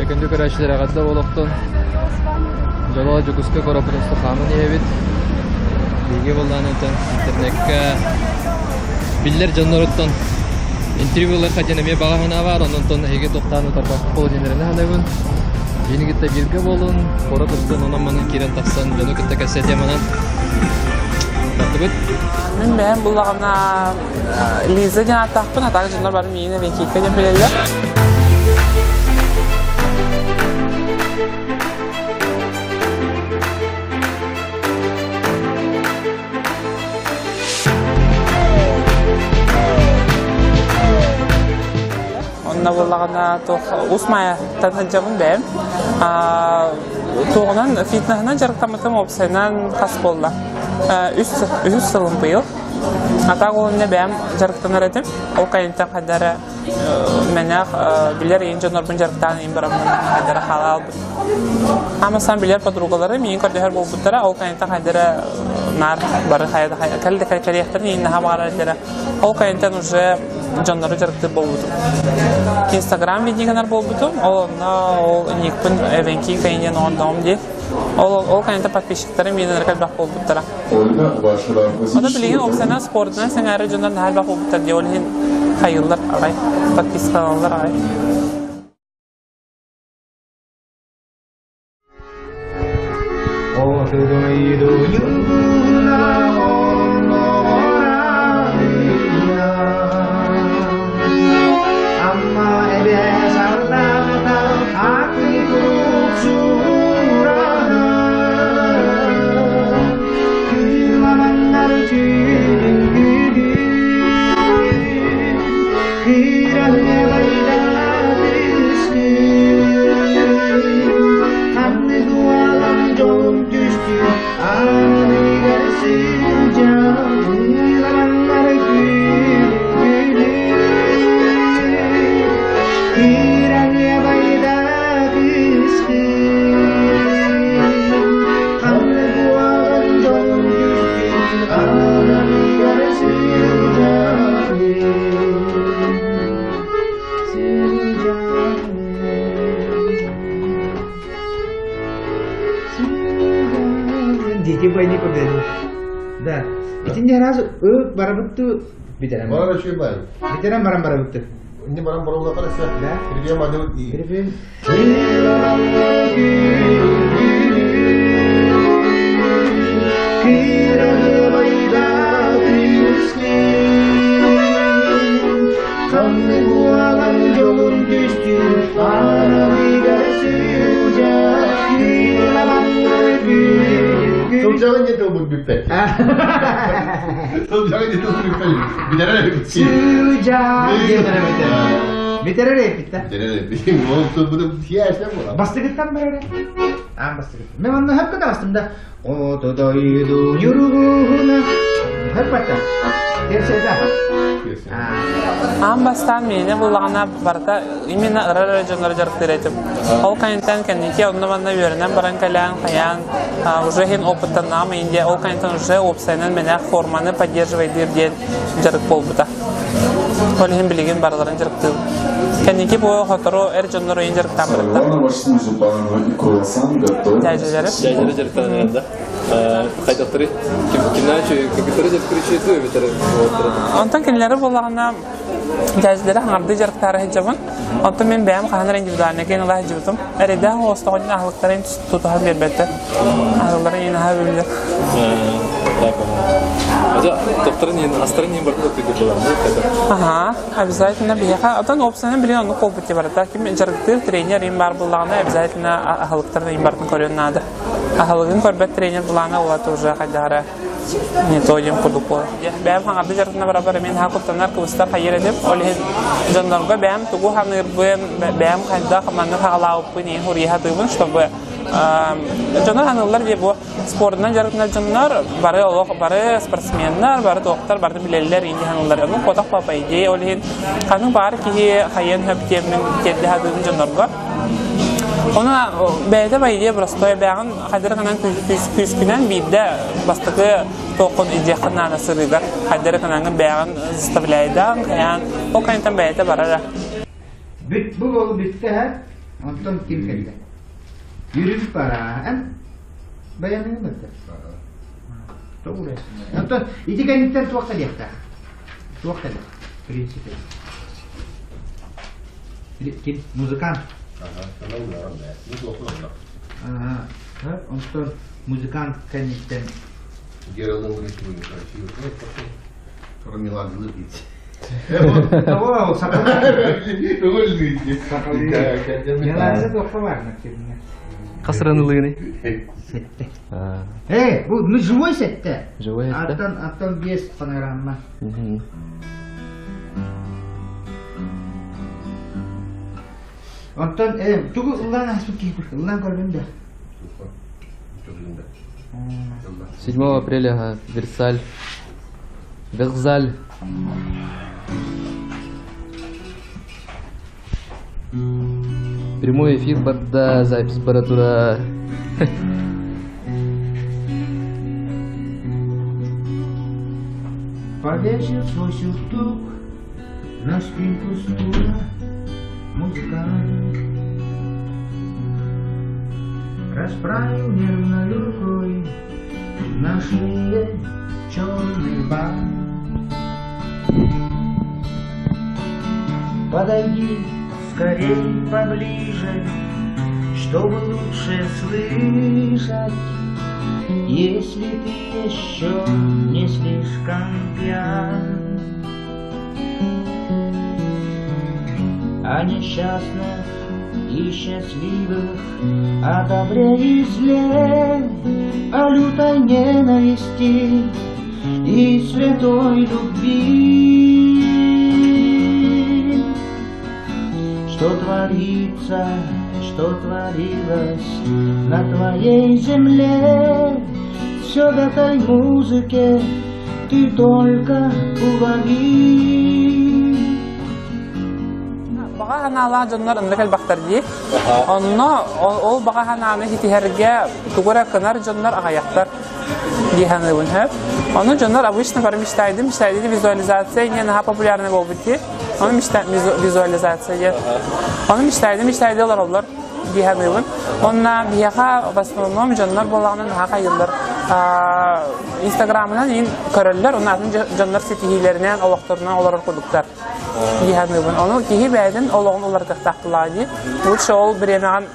Күндү көрөөччүлэр эҕэрдэ олохтон дьоло Дьокуускай куораппыт усту хааман иһэбит. Биһиги буоллаанытын интернеккэ биллэр дьонноруттан интервью ылыахха диэн эмиэ баҕа санаа баар, онон эһиги тохтоон утарбакка буолу диэннэрин саныыбын. Биһини кытта бииргэ буолун, куорат устун онон-манан киирэн тахсан дьону кытта кэпсэтиэм манан. Бардыбыт. Мин бэйэм буллаҕына Лиза диэн ааттаахпын, а так дьоннор бары миигин Эвенкийка диэн билэллэр. Онно буоллаҕына туох Уус Маайаттан сылдьабын бэйэм. Туоҕунан фитнеһынан дьарыктаммытым уопсайынан хас буолла? Үс үһүс сылым быйыл. Атаах уолунна бэйэм дьарыктанар этим. Ол кайынтан хайдара мэнэх билэр иин дьоннорбун дьарыктаан иин бараммын хайдара хаалаалбыт. Амасан билэр подругалары миин көрдөһөр буолбуттара. Ол кайынтан хайдара наар бары хайда кэлде кэлиэхтэрин иин наһаа баҕарар этилэрэ. Ол кайынтан уже дьоннору дьарыктыыр буолбутум. Инстаграм видеогынар буолбутум. Ол онно ол никпин эвенки кайынен оҥордоҕум дии. Ол ол кайынтан подписчиктарым миэнэ элбэх буолбуттара. Ону билигин уопсайынан спордунан сэҥээрэр дьоннор наһаа элбэх буолбуттар дии, ол иһин хайыыллар аҕай, подпискаланаллар аҕай. Амма эбэ сардаҥата атын куруук Кыыламаннар түүнүн бүгүн Ханнык уолан дьолун түстүү ааныгар сылдьан Кыыламаннар түүнүн Дети войны победы. Да. Итинне раз ы барабытты битерем. Барар үчүгэй бай. Битерем баран барабытты. Инни баран барула караса. Да. Сергей Мадыл и. Перепин. Сылдьаҕын диэн тылбыт бүппэт. Сылдьаҕын диэн тылбыт бүппэт. Бүтэрэр эбит. Бүтэрэр эбит да. Бүтэрэр эбит. Ол тылбыты тиэсэ буолар. Бастыгыттан барар. Аан бастыгыттан. Мен онно хөпкө таҕыстым да. Ото дойду ньургуһуна. Хөппөттө. Тиэрсэдэ. Аан бастаан миэнэ буллаҕына барыта именно ырар эрэ дьоннору дьарыктыыр этим. Ол кэнниттэн кэнники онно-манна үөрэнэн баран кэлэн, хайаан уже иһин опыттаннаҕым Индия, ол кэнниттэн уже уопсайынан мэнээх форманы поддерживайдыыр диэн дьарык буолбута. Ол иһин билигин барыларын дьарыктыыбын. Кэнники бу сотору эр дьоннор ыйын дьарыктаан барыттар. Дьээдьэлэри. Дьээдьэлэри дьарыктанан да. Хайдахтары кимнээх кыргыттары дьарыктыры эбэтэр Онтон кинилэри буоллаҕына дьээдьэлэри хаҥардыы дьарыктаары сылдьабын. Онтон мин бэйэм хаһан эрэ индивидуальнай киэн ыла сылдьыбытым. Эрэйдээх оҕостоҕун аһылыктарын тутуһан биэрбэттэр. Аһылларын иин аһа биллэр. Аха, обязательно биһиэхэ отон уопсайынан билин оннук буолбут дии барыта. Ким дьарыктыыр тренер им баар буоллаҕына обязательно аһылыктарын им барытын көрүөн наада. Аһылыгын көрбөт тренер былаана уолата уже хайдах эрэ не то диэн курдук буолар. Бэйэм хаҥарды дьарыктана барабар эмиэ наһаа куттанар, кыбыстар хайыр этим. Ол иһин дьоннорго бэйэм тугу ханыырбын, бэйэм хайдах маннык хаҕалаабыппын иһин суруйа сатыыбын, чтобы дьону ханыыллар дии бу спордунан дьарыктанар дьоннор бары олох бары спортсменнар, бары туохтар бары билэллэр инди ханыыллар. Ону хотох по идее ол иһин ханнык баар киһи хайыан хөп диэммин тиэрдэ сатыыбын дьоннорго. Ону бэйэтэ по идее простой бэйэҕин хайдары гынан күүскүнэн биирдэ бастакы туоххун идиэххин наада сырыыгар хайдары гынаҥҥын бэйэҕин заставляйдаан хайаан ол кэнниттэн бэйэтэ барара. Бүт бу бол бүттэ һэ. Онтон ким кэллэ? Үрүҥ параан баяныгын бэртэ. Онтон ити кэнниттэн туох кэлиэхтээх? Туох кэлэр? В принципе. Ким? Музыкант. Ага. Онтон музыкант кэнниттэн Того Хас ыран Сэттэ. Э, бу ну живой сэттэ. Живой сэттэ. Аттан аттан биэс фонограмма. Онтон тугу ыллаан ааспыт киһи ыллаан көрдүм да. 7 апреля Версаль. Верзаль. Прямой эфир барда, запись аппаратура. Повесил свой сюртук на спинку стула музыкант. Расправил нервной рукой на шее черный бант. Подойди скорей поближе, чтобы лучше слышать, если ты еще не слишком пьян. О несчастных и счастливых, о добре и зле, о лютой ненависти и святой любви. Что творится, что творилось на твоей земле, все в этой музыке ты только улови. Баҕа санаалаах дьоннор онно кэлбэхтэр дии. Онно ол баҕа санааны ситиһэргэ тугу эрэ кынар дьоннор аҕыйахтар дии саныыбын сөп. Ону дьоннор обычно бары мечтайдым, мечтайдым визуализация не наһаа популярный буолбут дии. Ону мечта визуализация диэн. Ону мечтайдым, мечтайды олороллор дии саныыбын. Онна биһиэхэ в основном дьоннор буоллаҕына наһаа хайыллар. Инстаграмынан иин көрөллөр, онно атын дьоннор ситиһиилэринэн, олохторунан олорор курдуктар дии саныыбын. Ону киһи бэйэтин олоҕун уларытыахтаах дии. Лучше ол бириэмэҕин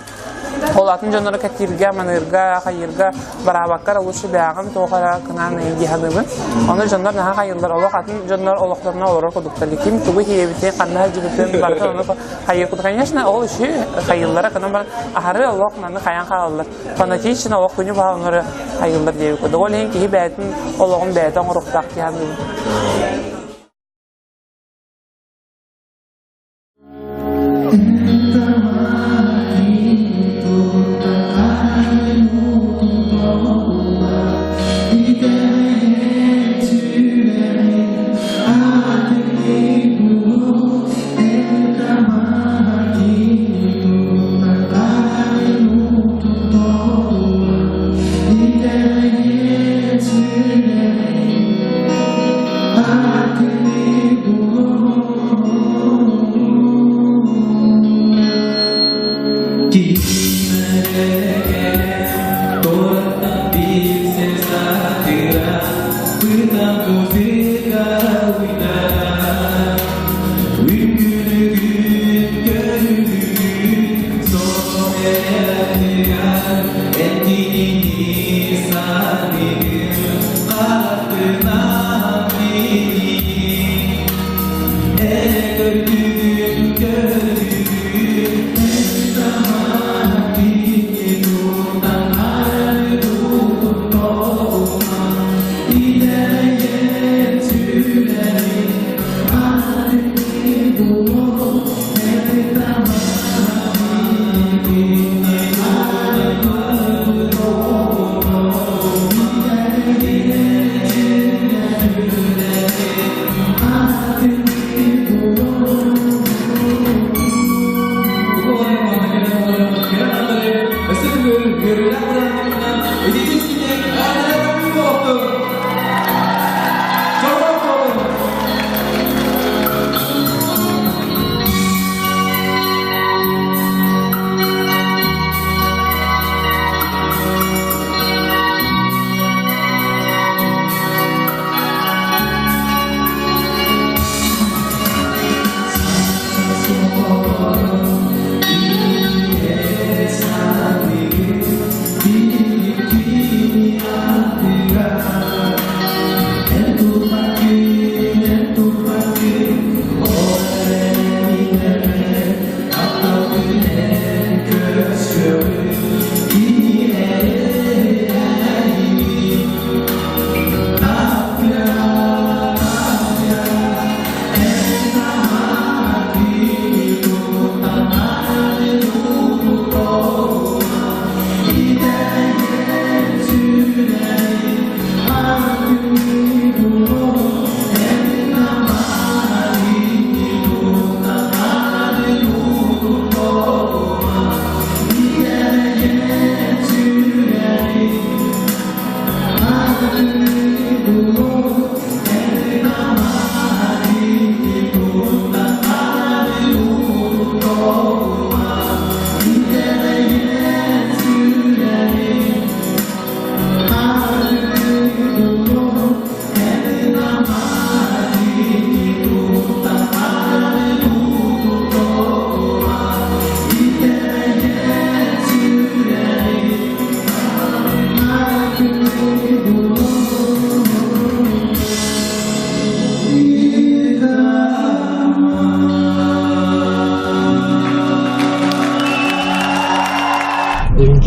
ол атын дьоннору кэтииргэ, маныырга, хайыырга бараабаккар лучше бэйэҕин туох эрэ кынаан дии саныыбын. Ону дьоннор наһаа хайыыллар, олох атын дьоннор олохторуна олорор курдуктар. Ким тугу иһиэбитин, ханна сылдьыбытын барытын ону хайыыр курдук. Конечно, ол үчү хайыыллара кынан баран аһары олох маны хайан хаалаллар. Фанатично олох күнү баһа онору хайыыллар диэбит курдук. Ол иһин киһи бэйэтин олоҕун бэйэтэ оҥоруохтаах дии саныыбын.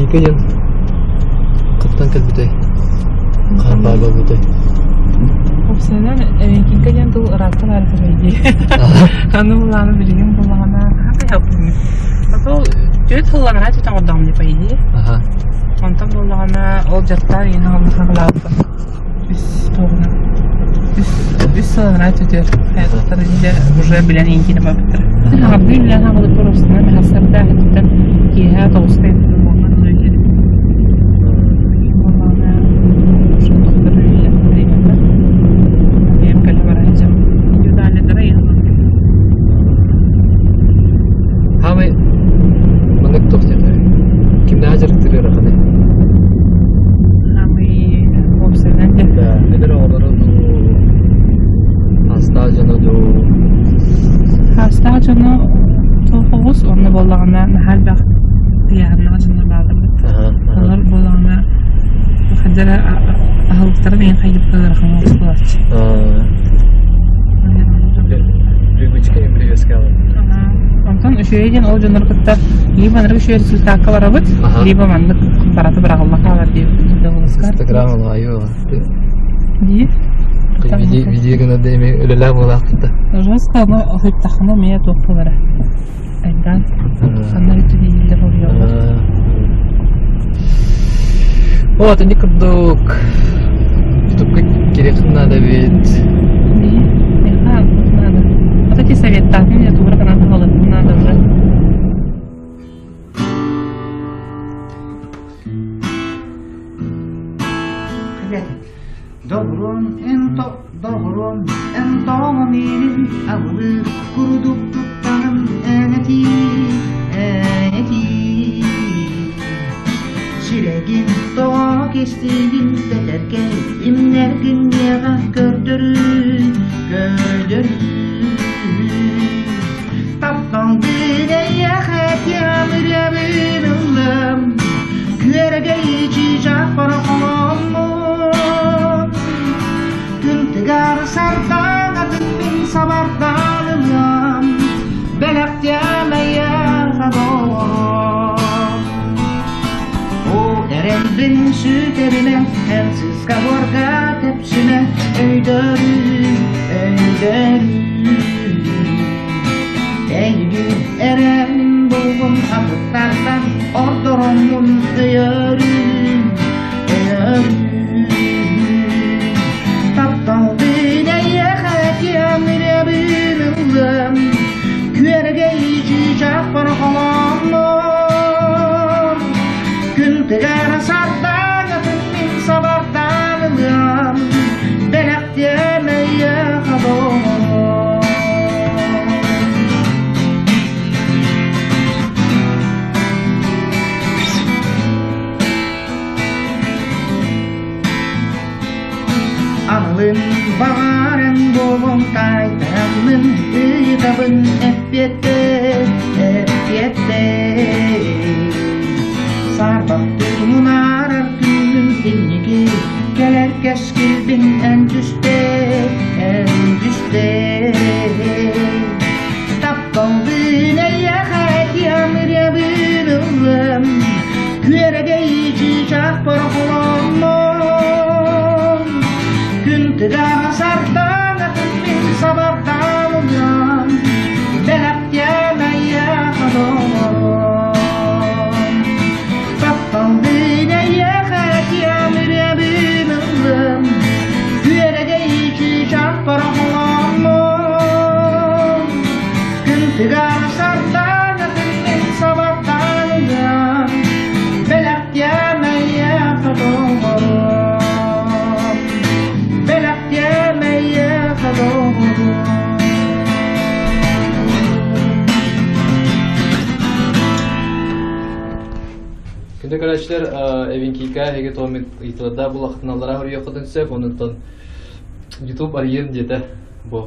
Эвенкийка диэн хантан кэлбитэй? Хаһан баар буолбутай? Уопсайынан Эвенкийка диэн тыл ыраахтан баар этэ дии. Аны булааны билигин буллаҕына хаһан хайа Ол түөрт сыллаҕына түтэн оҥордоҕум дии по идее. Онтон буоллаҕына ол дьарыктаах ийэни оҥорбут хаалаабыппын. Үс туоҕунан үс үс сыллаҕына түтүөр хайатыттар дьэ уже билэн иҥкиинэ барбыттара. Хаҕардыы билэн хаалбыппар устунан хассардаах өттүттэн киэһэ тоҕуска уоҥҥа дылы үлэлиибин. Буоллаҕына уже тохтор үлэлиэх времяннар. Бэйэм кэлэ бара сылдьабын. Индивидуальныйдара ийэн Хаамай маннык туох диэххэ кимнээх дьарыктыыр ыараханый? Хаамай уопсайынан да. Да, эдэр оҕолору дуу, саастаах дьону дуу. Саастаах дьону туох оҕус уонна буоллаҕына наһаа элбэх ыйааһыннаах дьоннор бааллар Олор буоллаҕына хайдах эрэ аһылыктарын эйин хайдыппыта ыарахан оҕус буолааччы. Привычка им привязкалар. Онтон үчүгэй диэн ол дьоннору кытта либо маннык үчүгэй результакка барабыт, либо маннык барата быраҕылла хаалар диэбит. Инстаграм алайы Дии. Видео гына да эми үлэлээх буолаахтыта. Жестко, но ыһыттаххына эмиэ туох буолара. Айдаан. Ханна бүтүнүүллэр олуйаллар. Вот, ини курдук. Ютубка кириэххин надо эбит. Надо. Вот эти советтаатын мне тугура канат хаалатын надо уже. Доброн эн доҕорун эн тоҕо миигин абылыыр курдук туттаҕын эн этиий, эн этиий. Сирэйгин тоҕо кистиигин тэтэркэй имнэргин миэхэ көрдөрүү, көрдөрүү. Тапталгын эйиэхэ тиэмиребин ыллым, күөрэгэй чыычаах холоммун. Күн тыгар сардаҥатын мин сабардаан ылыам, бэлэхтиэм эйиэхэ доҕор. О эрэлбин сүтэримэ, эн сыыска буорга тэпсимэ, өйдөрүү, өйдөрүү. Эйигин эрэн булгум атыттартан ордороммун өйөрүү, өйөрүү. Тапталбын эйиэхэ тиэмирэбин ыллым, күөрэгэй чыычаахпар холоннум. Күн тыгар сардаҥатын мин сабардаан ылыам, бэлэхтиэм эйиэхэ доҕорум. Аналын баҕаран буолуом таайтараммын ыйытабын эппиэтте, эппиэтте. Саарбахтыы мунаарар түүнүм инники кэлэр кэскилбин эн түсте, эн түсте. Тапталбын эйиэхэ тиэмириэбин ыллым, күөрэгэй чыычаахпар холоннум. Күн тыгар сардаҥатын мин сабардаан ылыам, бэлэхтиэм эйиэхэ доҕорум. Тапталбын эйиэхэ тиэмириэбин ыллым, күөрэгэй чыычаахпар холоннум. Күн тыгар сардаҥатын мин сабардаан ылыам, бэлэхтиэм эйиэхэ доҕорум. Бэлэхтиэм эйиэхэ доҕорум. Күндү көрөөччүлэр, Эвенкийка эһиги туоммут ыйытыларда булахтыналлара хоруйуоххутун сөп, онтон YouTube арыйыам диэтэ бу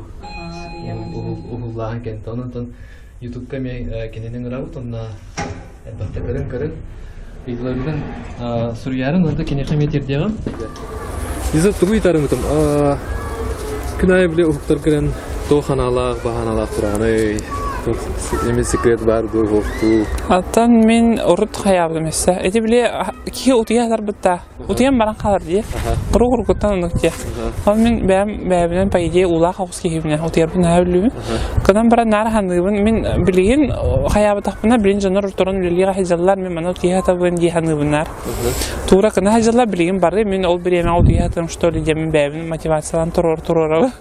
уһуллааһын кэнтэ. Онтон Ютубка эмиэ кинини ыҥырабыт уонна элбэхтэ көрүн-көрүн ыйытыларбытын суруйарын уонна киниэхэ эмиэ тиэрдиэҕим. Иза тугу ыйытарым Күн аайы били уһуктар кэлэн туох анаалаах, баһааналаах тураҕыный? Эми секрет баар дуу, суох дуу? Оттон мин урут хайаабытым өссө. Ити били киһи утуйа сатарбытта. Утуйан баран хаалар дии. Куру курукуттан оннук дии. Ол мин бэйэм бэйэбинэн по идее уулаах оҕус киһибинэ утуйарбын наһаа өллүүбүн. Кынан баран наар ханыыбын. Мин билигин хайаабатахпына билин дьоннор туран үлэлии сылдьаллар. Мин маны утуйа сатабын дии саныыбын наар. Туура кына сылдьаллар билигин бары мин ол бириэмэҕэ утуйа сатыам что ли диэммин бэйэбин мотивациялаан туруор туруорабын.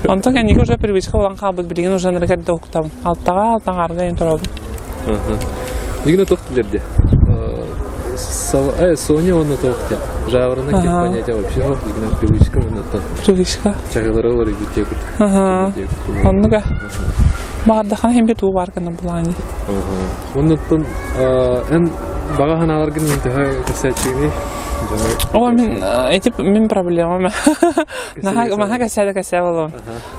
Онтон кэнники уже привычка буолан хаалбыт, билигин уже ынырык эрдэ уһуктабын. Алтаҕа, алтаҥаарга иһин турабын. Билигин туох дииллэр дии? Соня уонна туох диэн? Жаворонок диэн понятие вообще суох, билигин привычка уонна Привычка. Чаһылары уларыйбыт диэбит. Оннуга. Баҕардаххына иһин бит уу баар гына булаан. Оннуттан эн баҕа санааларгын мин төһө кэпсээччигиний? О, мин эти мин проблемам. Наһаа маһа кэсээдэ кэсээ болом.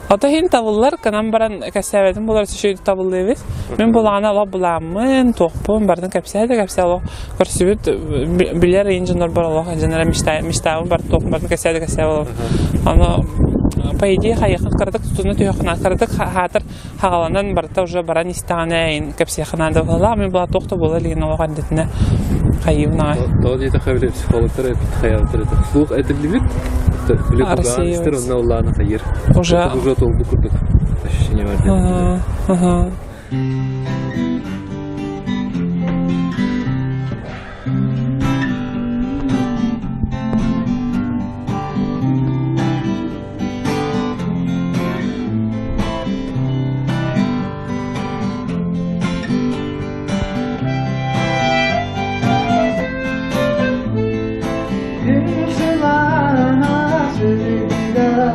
Ото иһин табыллар, кынан баран кэсээбэтим булар үчүгэй табыллыыбыт. Мин булаҕана олох булааммын, туохпун бардын кэпсээ да кэпсээ олох көрсүбүт билэр иин дьоннор бар олох дьоннор мечтаабын бар туохпун бардын кэсээ да кэсээ болом. Аны по идее хайыхын кыратык тутуна түһүөххүн кыратык хаатар хаҕаланан барыта уже баран истэҕинэ эйин кэпсиэххэ наада буолла мин була туох да буола илигин олох эрдэтинэ хайыыбын аҕай Тоҕо диэтэххэ били психологтар эппит хайаабыттар этэ слух этиллибит били кулгаан истэр онно улаана хайыр уже уже толбу курдук ощущение бар Ага. Күн сылааһа сырдыга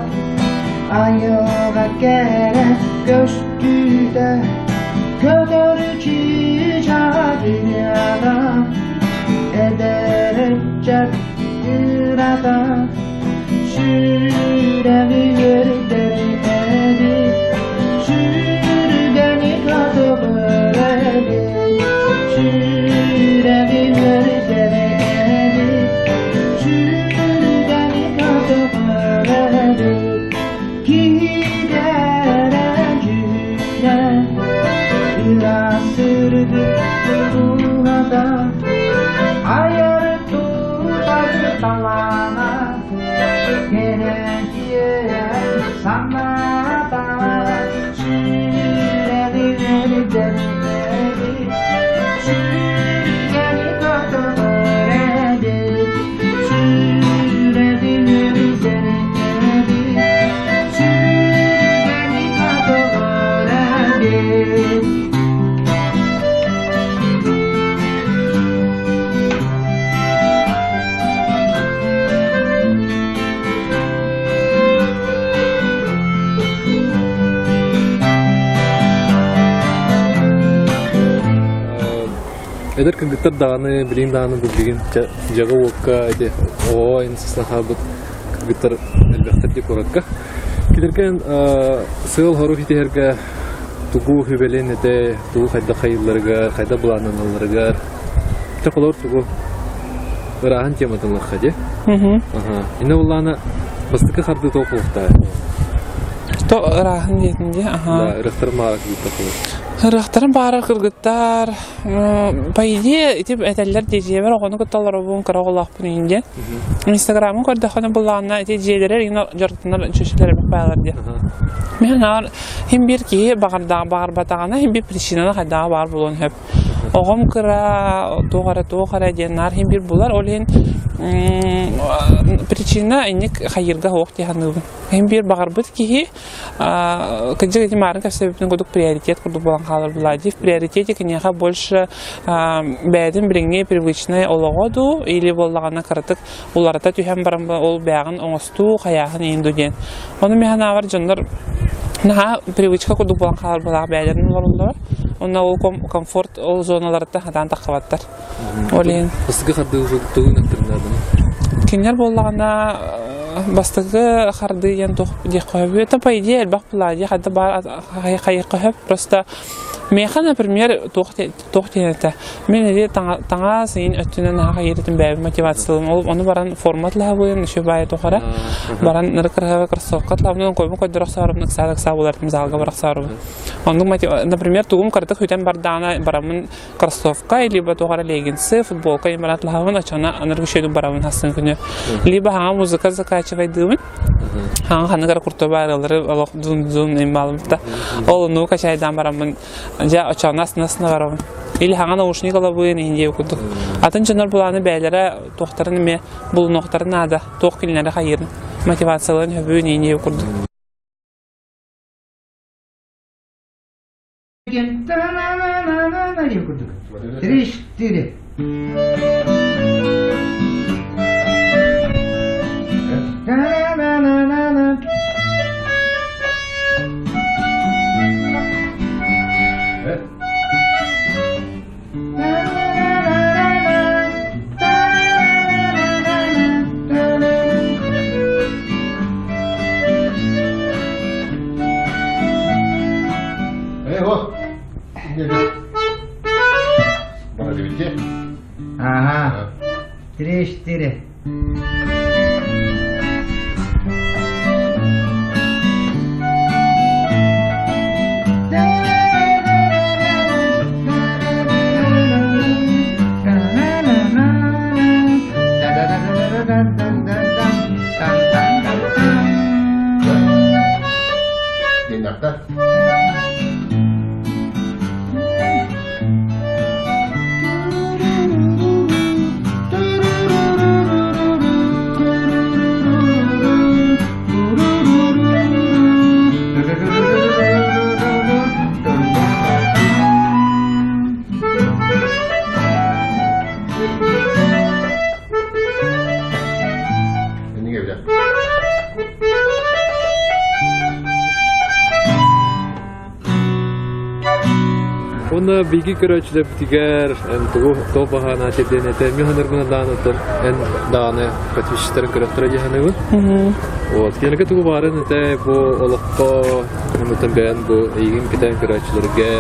айылҕа кэрэ көстүүтэ көтөр чыычааҕа ырыата эдэр ыччат ырата сүрэҕи үөрдэр эбит сүргэни көтөҕөр эбит сүрэҕи үөрдэр эбит сүргэни көтөҕөр эбит киирэрэ дьүһүнэ ыраас сырдык дууһата айар тутар талаана кэрэтиэ санаата сүрэҕи үөрдэр эбит сүргэни көтөҕөр эбит сүрэҕи үөрдэр эбит сүргэни көтөҕөр эбит Эдэр кыргыттар даҕаны, билигин даҕаны бу билигин дьиэҕэ-уокка ити оҕо инсистэн хаалбыт кыргыттар элбэхтэр дии куоракка. Кинилэргэ сыал-сорук ситиһэргэ тугу сүбэлиэн этэ, тугу хайдах хайыылларыгар, хайдах былааннаналларыгар Чэ, холобур тугу ырааһын тематын ылыахха дии. Иннэ буоллаҕына бастакы хардыы туох буолуохтааҕый? То ырааһын диэтин дии, аха. Да, ырыахтарын баҕарар кыргыттар холобур. Ырыахтарын баҕарар кыргыттар, по идее, ити этэллэр дии, дьиэбэр оҕону кытта олоробун, кыра оҕолоохпун иһин диэн. Инстаграмын көрдөххүнэ буллаҕына, ити дьиэлэрэ игин дьарыктанар чүчүлэр эбит баалар диэн. Мин анаан хим биир киһи баҕардаҕа баҕарбатаҕына, хим биир причинаны хайдаҕа баар буолуон сөп. Оҕом кыра, туох эрэ, туох эрэ диэн наар иһин биир булар. Ол иһин причина инник хайыырга суох дии саныыбын. Иһин биир баҕарбыт киһи кырдьык ити маарын кэпсэппитин курдук приоритет курдук буолан хаалар Владив. Приоритете киниэхэ больше бэйэтин билиҥҥи привычнай олоҕо дуу или буоллаҕына кыратык уларыта түһэн баран ол бэйэҕин оҥостуу, хайааһын иһин дуу диэн. Ону мин санаабар дьоннор наһаа привычка курдук буолан хаалар быһыылаах бэйэлэрин олороллоро. Онно ол комфорт ол зоналарыттан хатаан таххыбаттар. Ол иһин Бастакы хардыы тугун өттүрүнээдин? Кинилэр буоллаҕына. Бастакы хардыы диэн туох диэххэ сөбүй? Это по идее элбэх плади ханна баар хайыахха сөп. Просто миэхэ, например, туох туох диэн этэ. Мин ити таҥас иин өттүнэн наһаа хайыыр этим бэйэбин мотивациялыым. Ол ону баран форма атлаһабын, еще баайы туох эрэ. Баран ныры кыраһыабай кроссовка атлаһабын, койбун койдоро охсоорубун, ыксаа ыксаа буолар этим, залга бара охсоорубун. Оннук например, тугум кыратык сүтэн бардаҕына бараммын кроссовка, либо туох эрэ леггинсы, футболка им баран атлаһабын, оччоҕуна анаргы үчүгэйдик барабын хассын күнү. Либо хаҥа музыка закачивайдыыбын. Хаҥа ханнык эрэ куртуба арыалары олох дун-дун им баалымта. Ол ону качайдаан бараммын дьэ оччоҕуна астына-астына барабын. Или хаҥа наушник ылабын иһин диэбит курдук. Атын дьоннор былааны бэйэлэрэ туохтарын эмиэ булунуохтарын наада, туох кинилэри хайыырын, мотивацияларын хөбүүн иһин диэбит курдук. Та-на-на-на-на-на диэн курдук. Три, четыре. Та-на-на-на-на. Ага. Три-четыре. Уонна биһиги көрөөччүлэрбитигэр эн тугу туох баҕаана тирдиэн этэ мин саныырбын даҕаны оттон эн даҕаны подписчиктарын көрөхтөрө дии саныыбын. Вот. Кинилэргэ тугу баҕарын этэ бу олоххо оннуттан бэйэн бу эйигин кэтээн көрөөччүлэргэ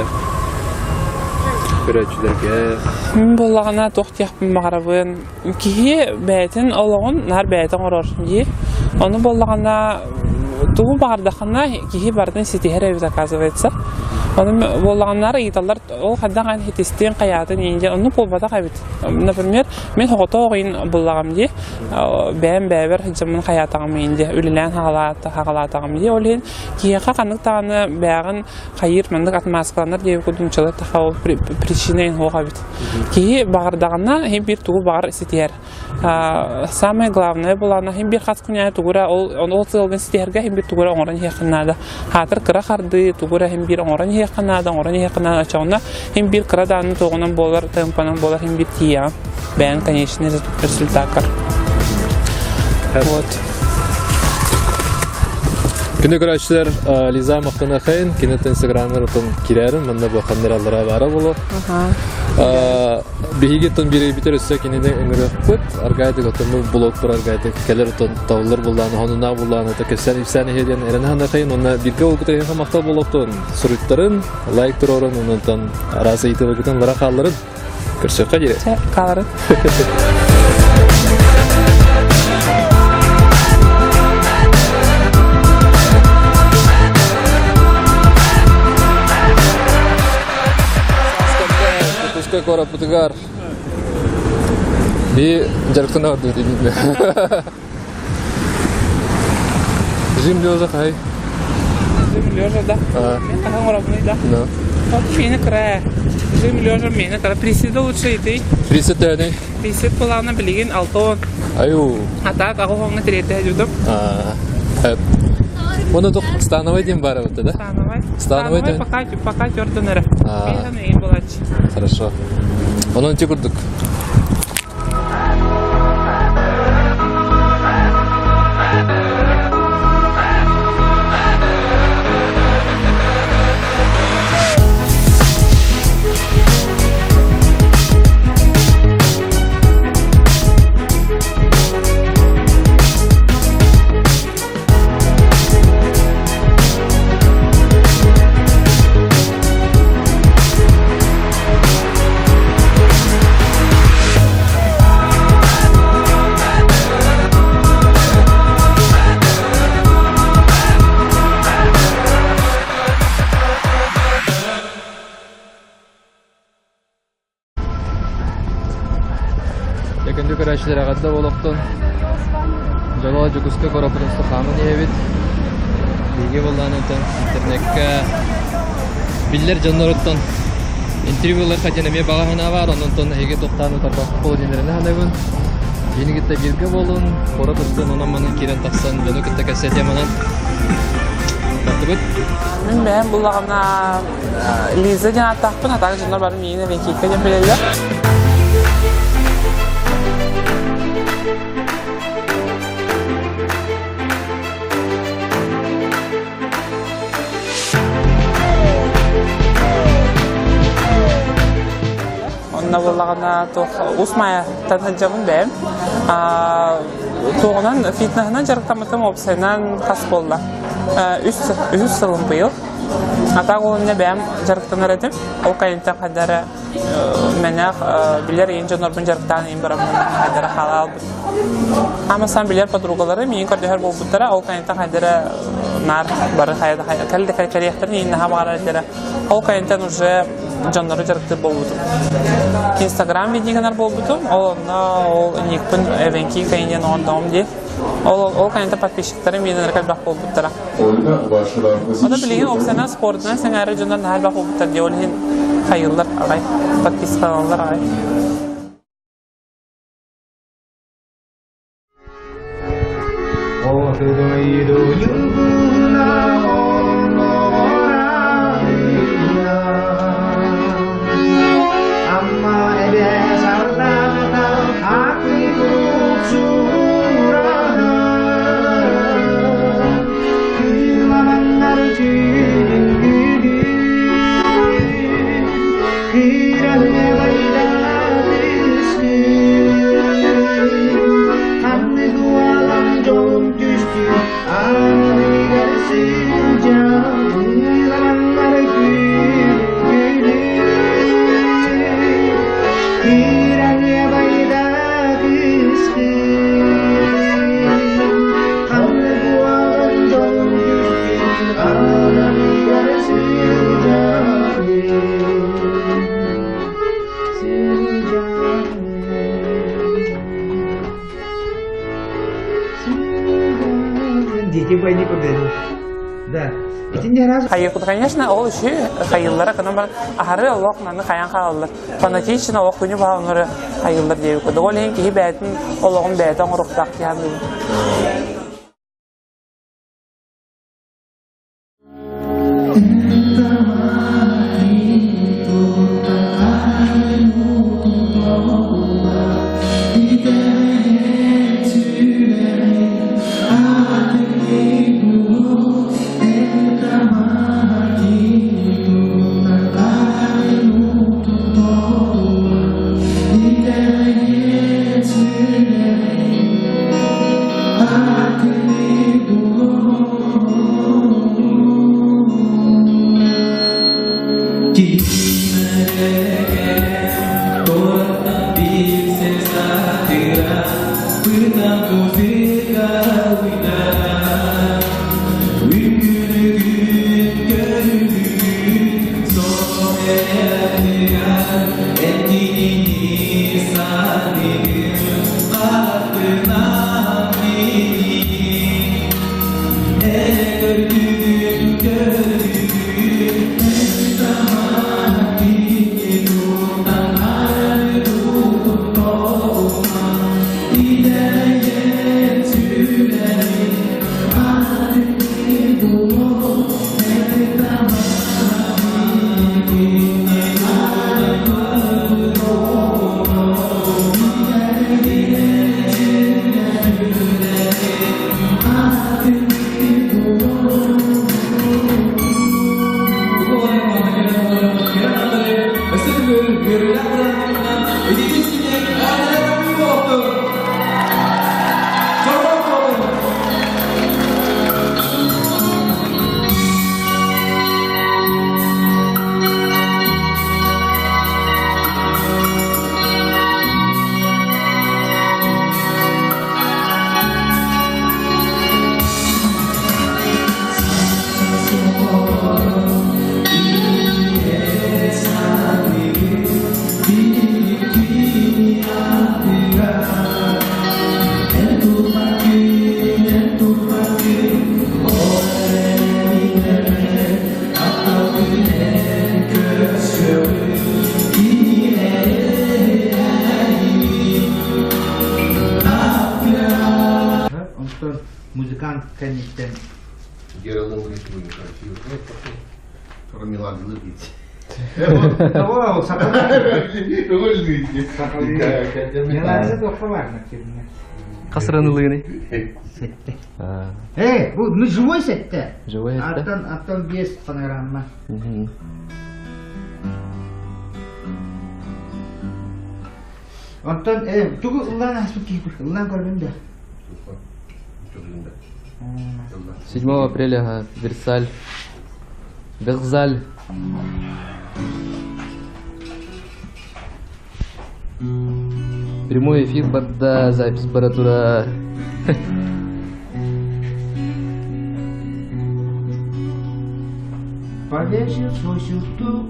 көрөөччүлэргэ Мин буоллаҕына туох диэхпин баҕарабын киһи бэйэтин олоҕун наар бэйэтэ оҥорор дии. Ону буоллаҕына тугу баҕардаххына киһи барытын ситиһэр эбит оказывается. Ону буоллаҕына ыйыталлар ол хайдах эн ситистиҥ хайаатын иин диэн оннук буолбатах эбит. Например, мин соҕотох иин буллаҕым дии бэйэм бэйэбэр сылдьаммын хайаатаҕым иин дии үлэлээн хаҕалаатаҕым дии. Ол иһин киһиэхэ ханнык даҕаны бэйэҕин хайыыр маннык отмазкаланар диэбит курдук нуччалар ол причина иин суох эбит. Киһи баҕардаҕына иһин биир тугу баҕар ситиһэр. Самое главное булаана иһин биир хас күнэ тугу эрэ ол ол сыалгын ситиһэргэ иһин биир тугу эрэ оҥорон иһиэххин наада. Хаатыр кыра хардыы тугу эрэ иһин биир оҥорон иһиэххин наада, оҥорон иһиэххин наада. Оччоҕуна иһин биир кыра даҕаны туоҕунан буолар, темпанан буолар иһин биир тиийэҕин. Бэйэҥ конечный результаккар. Вот. Күнү көрөөччүлэр Лиза Махтанахайн кини инстаграмыр отон кирээрин манна бу ханныраллара баара боло. Биһиги тон биэрбитер өссө кинини ыҥырыахпыт. Аргайдык отон бу блогпар аргайдык кэлэр отон тавлар буллааны хонунаа буллааны та кэпсээн ипсээн иһэ диэн эрэнэ ханахайын уонна бииргэ олгутайын махтал болоттон суруйттарын лайк турорун онтон араас ыйытыыларгытын лара хаалларын көрсүөххэ диэри. Хааларын. Дьокуускай куораппытыгар би дьарыктана ордук диибин. Жим лежа хай. Жим лежа, да. Мен хаһан оҥоробунуй да. Да. Вот мені кыра. Жим лежа мені кыра. Приседа лучше ити. Присед төһөнүй? Присед буолаҕына билигин 6 Аю. А так аҕыс уоҥҥа тириэрдэ дьудум. Оны тух становой диэн баар эбит да? Становой. Становой пока пока төрдөн эрэ. Биир эйин булааччы. Хорошо. Онон ити курдук. Күндү көрөөччүлэр эҕэрдэ буолуохтун. Дьоло Дьокуускай куораппытын хааман иһэбит. Биһиги буоллаан интернеккэ биллэр дьонноруттан интервью ылыахха диэн эмиэ баҕа санаа баар. Онон эһиги тохтоон утарбакка буолу диэннэрин саныыбын. Биһини кытта бииргэ буолун, куорат устун онон-манан киирэн тахсан дьону кытта кэпсэтиэм онон бардыбыт. Мин бэйэм буллаҕына Лиза диэн ааттаахпын, а так дьоннор бары миигин Эвенкийка диэн билэллэр. Онно буоллаҕына туох Уус Маайаттан сылдьабын бэйэм. Туоҕунан фитнеһынан дьарыктаммытым уопсайынан хас буолла? Үс үһүс сылым быйыл. Атаах уолунна бэйэм дьарыктанар этим. Ол кэнниттэн хайда эрэ мэнээх билэр ийин дьоннорбун дьарыктаан ийин бараммын хайда эрэ хаалаалбыт. Амасан билэр подругаларым ийин көрдөһөр буолбуттара. Ол кэнниттэн хайда эрэ наар бары хайа да хайа кэл да кэлиэхтэрин ийин наһаа баҕарар этилэрэ. Ол кэнниттэн уже дьоннору дьарыктыыр буолбутум. Инстаграм видеогынар буолбутум. Ол онно ол никпин Эвенки кайнен оҥордоҕум дии. Ол ол кэнниттэн подписчиктарым миэнэ элбэх буолбуттара. Ону билигин уопсайынан спордунан сэҥээрэр дьоннор наһаа элбэх буолбуттар дии, ол иһин хайыыллар аҕай, подпискаланаллар аҕай. Амма эбэ сардаҥата Дети войны победы. Да. Хайыппыт, конечно, ол үчү хайыллара кынан баран аһары олох маны хайан хаалаллар. Фанатично олох күнү баһа хайыллар диэбит. Ол иһин киһи бэйэтин олоҕун бэйэтэ оҥоруохтаах дии саныыбын. Милан кэнниттэн Тоҕо Миланцы туохха баарна Хас ыран ылыыный? Сэттэ. Э, бу ну живой сэттэ. Живой сэттэ. Аттан аттан биэс фонограмма. Онтон э тугу ыллаан ааспыт киһи ыллаан көрбүн да. 7 апреля Версаль. Верзаль. Прямой эфир барда, запись аппаратура. Повесил свой сюртук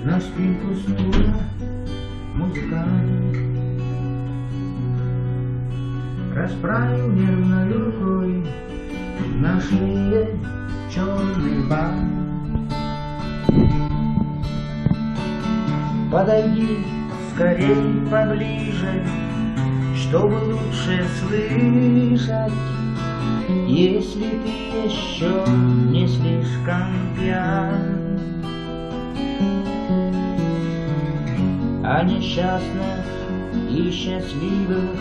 на спинку стула музыкант. Расправил нервной рукой на шее черный бант. Подойди скорей поближе, чтобы лучше слышать, если ты еще не слишком пьян. О несчастных и счастливых,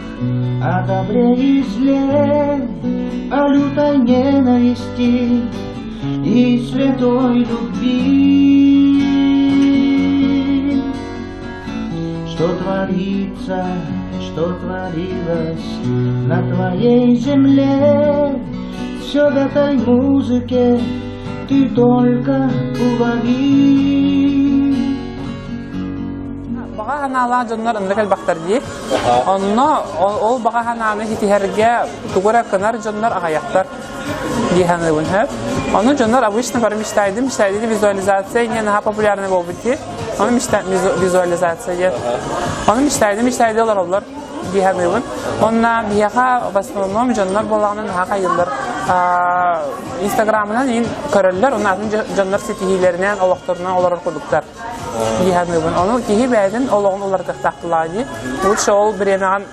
о добре и зле, о лютой ненависти и святой любви. Что творится, что творилось на твоей земле, все в этой музыке ты только улови. Баҕа санаалаах дьоннор онно кэлбэхтэр дии. Онно ол баҕа санааны ситиһэргэ тугу эрэ кынар дьоннор аҕыйахтар дии саныыбын сөп. Ону дьоннор обычно бары мечтайдым, мечтайдым визуализация не наһаа популярный буолбут дии. Ону мечта визуализация диэн. Ону мечтайдым, мечтайды олороллор дии саныыбын. Онна биһиэхэ в основном дьоннор буоллаҕына наһаа хайыыллар. Инстаграмынан иин көрөллөр, онно атын дьоннор ситиһиилэринэн, олохторунан олорор курдуктар дии саныыбын. Ону киһи бэйэтин олоҕун уларытыахтаах дии. Лучше ол бириэмэҕин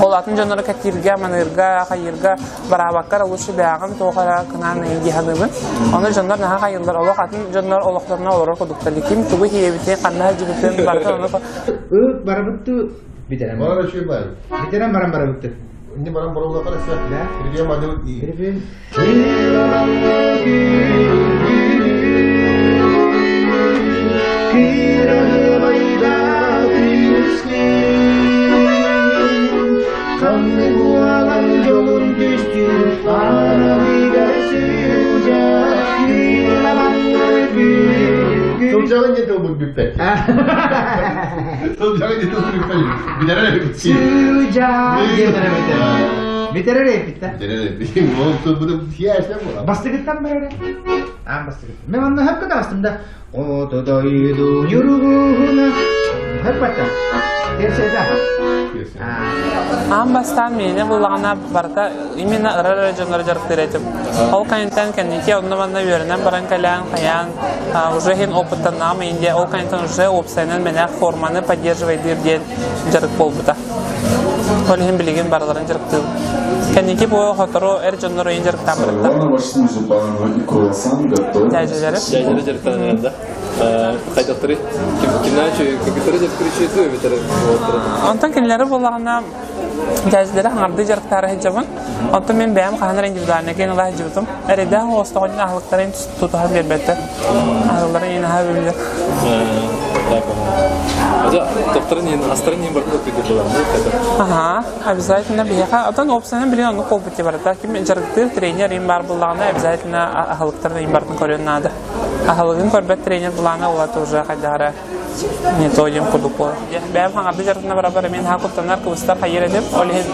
ол атын дьоннору кэтииргэ, маныырга, хайыырга бараабаккар лучше бэйэҕин туох эрэ кынаан дии саныыбын. Ону дьоннор наһаа хайыыллар, олох атын дьоннор олохторуна олорор курдуктар. Ким тугу хийэбитин, ханна сылдьыбытын барытын ону Ыт барабытты бүтэрэн. Барар үчүгэй бай. Бүтэрэн баран барабытты. Инни баран баруга караса. Сергей Мадыбыт и. Сылдьаҕын диэн тылбыт бүппэт. Сылдьаҕын диэн тылбыт бүппэт. Бүтэрэр эбит. Бүтэрэр эбит да. Бүтэрэр эбит. Ол тылбыты тиэсэ буолар. Бастыгыттан барара. Аан бастыгыттан. Мен онно хөпкө таҕыстым да. Ото дойду ньургуһуна. Хөппөттө. Тиэрсэдэ. Аан бастаан миэнэ буллаҕына барыта именно ырар эрэ дьоннору дьарыктыыр этим. Ол кэнниттэн кэнники онно-манна үөрэнэн баран кэлэн, хайаан уже иһин опыттаннаҕым иһин ол кэнниттэн уже уопсайынан мэнээх форманы поддерживайдыыр диэн дьарык буолбута. Ол иһин билигин барыларын дьарыктыыбын. Кэнники бу сотору эр дьоннор ыйын дьарыктаан барыттар. Дядялары. Дядялары дьарыктанан да. Хайдахтары кимнээчи кыргыттары дьарыктыры эбэтэр Онтон кинилэри буоллаҕына дядялары хаҥардыы дьарыктаары сылдьабын. Онтон мин бэйэм хаһан эрэ индивидуальнай киэн ыла сылдьыбытым. Эрэйдээх оҕостоҕун аһылыктарын тутуһан биэрбэттэр. Аһылларын иин аһа биллэр. Астарын барыта Аха, обязательно биһиэхэ. Оттон уопсайынан билин оннук буолбут барыта. Ким дьарыктыыр тренер им баар буоллаҕына обязательно аһылыктарын им барытын көрүөн наада. Аһылыгын көрбөт тренер былаана улата уже хайдах эрэ не то диэн курдук буолар. Бэйэм хаҥарды дьарыктана барабар эмиэ наһаа куттанар, кыбыстар хайыр этим. Ол иһин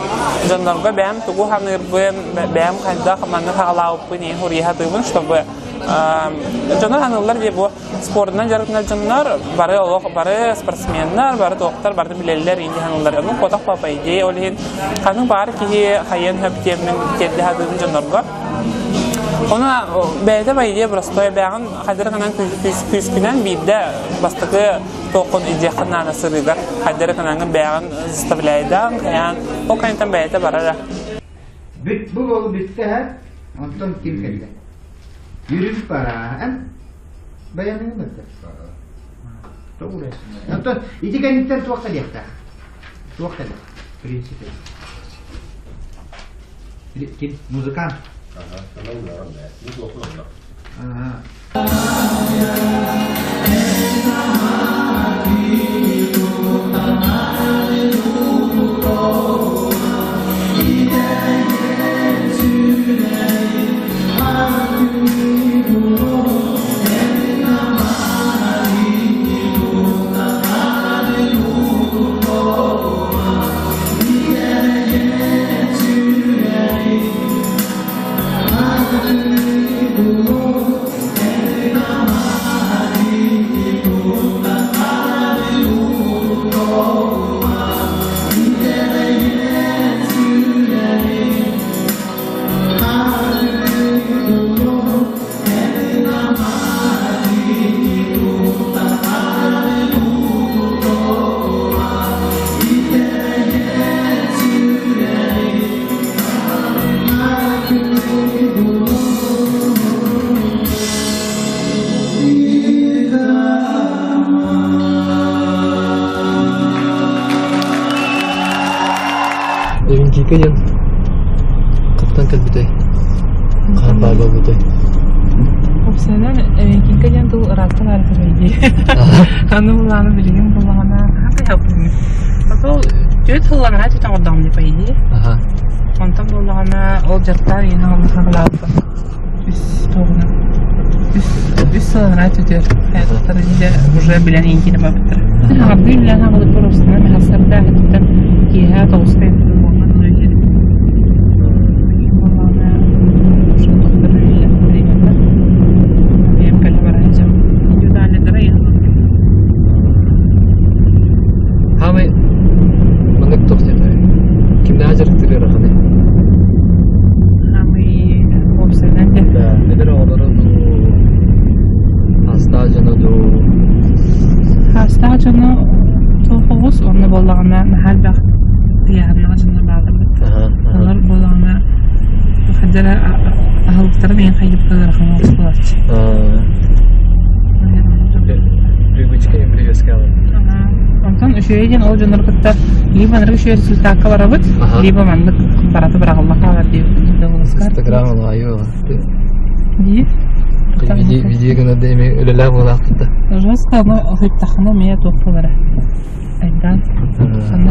дьоннорго бэйэм тугу ханыырбын, бэйэм хайдах маннык хаҕалаабыппын иһин хуруйа сатыыбын, чтобы дьоннор ханыыллар дии бу спордунан дьарыктанар дьоннор бары олох бары спортсменнар, бары туохтар бары билэллэр инди ханыыллар. Ону хотох по идее ол иһин ханнык баар киһи хайыан хөп диэммин тиэрдэ сатыыбын дьоннорго. Ону бэйэтэ по идее простой бэйэҕин хайдары гынан күүскүнэн биирдэ бастакы туоххун идиэххин наада сырыыгар хайдары гынаҥҥын бэйэҕин заставляйдаан хайаан ол кэнниттэн бэйэтэ барара. Бүт бу ол бүттэ һэ. Онтон ким кэллэ? Yürüyüp бараан. Баяныгын бытта. Онтон ити кэнниттэн туох кэлиэхтээх? Туох кэлэр? В принципе. Ким? Музыкант. Ага. Эвенкийка диэн хаттан кэлбитэй? Хаһан баар буолбутай? Уопсайынан эвенкийка диэн тыл ырааттан арытар дии. Аны булааны билигин булаҕына хаһан Ол түөрт сылланаһа түтэн оҕордоҕум дии по идее. Онтон буоллаҕына ол дьарыктаах иһин аҕаллаабыта. Үс туоҕунан үс үс сылланаа түтүөр хайатыттар дьэ уже билэн иинтиинэ барбыттар. Аҕардыы үлэлээн аҕалыппар устунан хассарда аһыттан киэһэ тоҕуска буолла буоллаҕына уже тохтор үлэлээх тренердэр. Бэйэм кэлэ бара сылдьабын. Индивидуальныйдара иһин Хаамай маннык туох диэххэ кимнээх дьарыктыыр ыараханый? Хаамай уопсайынан дьэ. Да, эдэр оҕолору дуу, хаастаах дьону дуу. Хаастаах дьону туох оҕус уонна буоллаҕына наһаа элбэх ыйааһыннаах дьоннор бааллар Олор буоллаҕына хайдара аһылыктара миэхэ хайдыппыта ыарахан оҕус буолааччы. Привычка империескалар. Онтон үчүгэй диэн ол дьоннору кытта либо маннык үчүгэй результакка барабыт, либо маннык барата быраҕылла хаалар диэбит. Инстаграм алайы Дии. Видео гына да эми үлэлээх буолаахтыта. Жестко, но хыттахына эмиэ туох буолара. Айдаан. Ханна